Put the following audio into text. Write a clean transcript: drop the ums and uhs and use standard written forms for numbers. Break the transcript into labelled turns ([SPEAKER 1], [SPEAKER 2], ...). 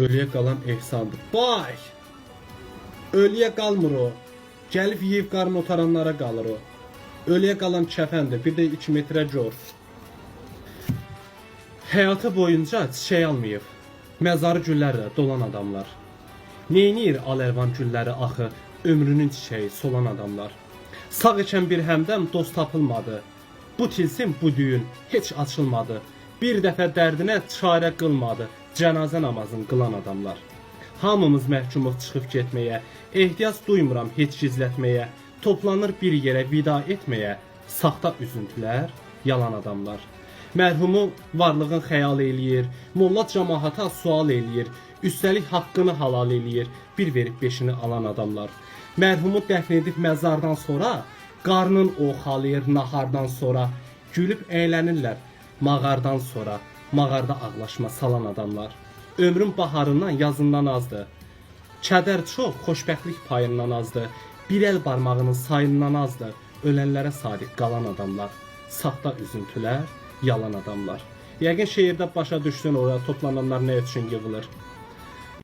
[SPEAKER 1] Ölüyə qalan ehsandır. Bay! Ölüyə qalmır o. Gəlib yeyib qarın otaranlara qalır o. Ölüyə qalan kəfəndir, bir də 2 metrə gor. Həyatı boyunca çiçək almayıb. Məzarı güllərlə dolan adamlar. Neyniyir al-əlvan gülləri axı, ömrünün çiçəyi solan adamlar. Sağ ikən bir həmdəm dost tapılmadı. Bu tilsim, bu düyün heç açılmadı. Bir dəfə dərdinə çarə qılmadı cənazə namazını qılan adamlar. Hamımız məhkumuq çıxıb getməyə, ehtiyac duymuram heç gizlətməyə, toplanır bir yerə vida etməyə, saxta üzüntülər, yalan adamlar. Mərhumu varlığın xəyal eləyir, molla cəmaata sual eləyir, üstəlik haqqını halal eləyir, bir verib beşini alan adamlar. Mərhumu dəfn edib məzardan sonra, qarnın oxalayır nahardan sonra, gülüb əylənirlər mağardan sonra, mağarda ağlaşma salan adamlar. Ömrün baharından, yazından azdır. Kədər çox, xoşbəxtlik payından azdır. Bir əl barmağının sayından azdır. Ölənlərə sadiq qalan adamlar. Saxta üzüntülər, yalan adamlar. Yəqin şeirdə başa düşdün, oraya toplananlar nə üçün yığılır.